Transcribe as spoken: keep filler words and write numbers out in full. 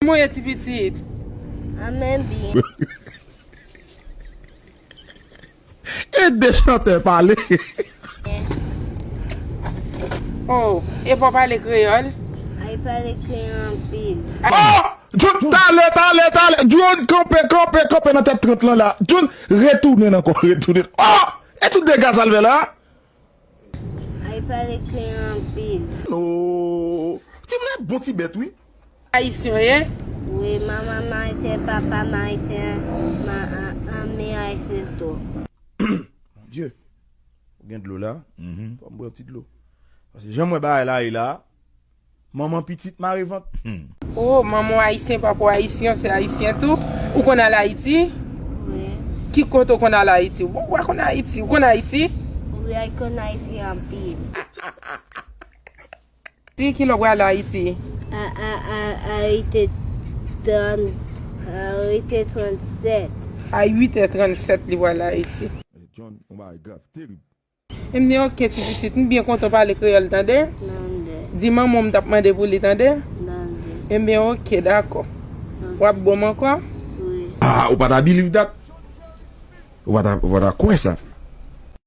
Kòman w ye, ti pitit? Anmen byen. Ede chantè pale. Oh, e pa w pale kreyòl? Ay pale kreyòl anpil. Oh! John, talè, talè, talè. John, kanpe, kanpe, kanpe nan tèt trant lan la. John, retounen ankò, retounen. Oh! E tout dega sa l fè la? Ay pale kreyòl anpil. Oh! Ti moun bon ti bèt, wi. Ayisyen w ye? Wi, manman m ayisyen, papa m ayisyen, ma, a, a, men ayisyen tou. Mon Dieu. Ou gen dlo la? Fò m bwè yon ti dlo. Paske jan m wè bagay la ye la, manman pitit mare vant. Oh, manman w ayisyen, papa w ayisyen, se ayisyen tou. Ou konn al Ayiti? Wi. Ki kote w konn al Ayiti? Ou pa konn Ayiti? Ou konn Ayiti? Wi, ay konn Ayiti anpil. Ti, ki lè w pral Ayiti? A, a, a, a ite trant, a ite trannsèt. A uit è trannsèt li pral Ayiti. John, yon bagay grav, terib. Ebyen, oke, ti pitit, m byen kontan w pale kreyòl, tande? Tande, Di manman w m t ap mande pou li, tande? tande. Ebyen, oke, dakò. W ap bon m ankò? Wi. Ah, ou pa ta believe that? Ou pa ta, ou pa ta kwè sa?